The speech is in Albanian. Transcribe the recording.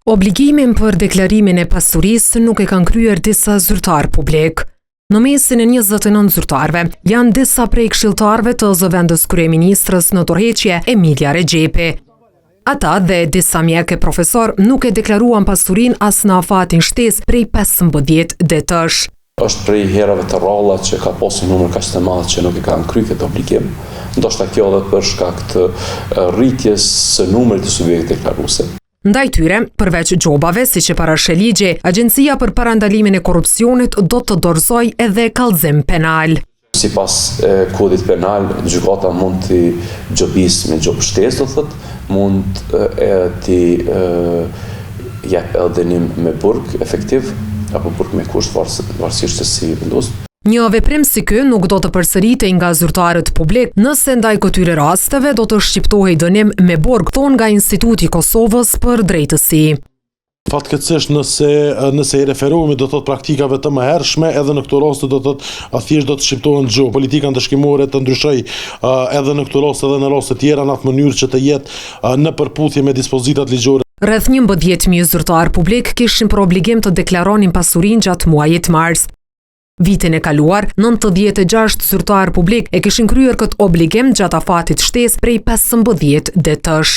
Obligimin për deklarimin e pasurisë nuk e kanë kryer disa zyrtarë publikë. Në mesin e 29 zyrtarëve, janë disa prej këshilltarëve të zëvendëskryeministres në dorëheqje Emilija Rexhepi. Ata dhe disa mjekë e profesorë nuk e deklaruan pasurinë as në afatin shtesë prej 15 ditësh. Është prej herave të rralla që ka pasur numër kaq të madh që nuk e kanë kryer këtë obligim, ndoshta kjo edhe për shkak të rritjes së numrit të subjekteve deklaruese. Ndaj tyre, përveç gjobave, siç e parasheh ligji, Agjencia për Parandalimin e Korrupsionit do të dorëzojë edhe kallëzim penal. Sipas Kodit Penal, gjykata mund t'i gjobisë me gjobë shtesë, do të thotë, mund edhe t'i jep edhe dënim me burg efektiv apo burg me kusht, varësisht se si vendos. Një veprim si ky nuk do të përsëritej nga zyrtarët publikë, nëse ndaj këtyre rasteve do të shqiptohej dënim me burg, thonë nga Instituti i Kosovës për Drejtësi. Fatkeqësisht nëse nëse i referohemi do thotë praktikave të mëhershme, edhe në këto raste do thotë thjesht do të shqiptohen gjobë. Politika ndëshkimore të ndryshojë edhe në këto raste edhe në raste tjera në atë mënyrë që të jetë në përputhje me dispozitat ligjore. Rreth 11.000 zyrtarë publikë kishin për obligim të deklaronin pasurinë gjatë muajit mars. Vitin e kaluar, 96 zyrtarë publikë e kishin kryer këtë obligim gjatë afatit shtesë prej 15 ditësh.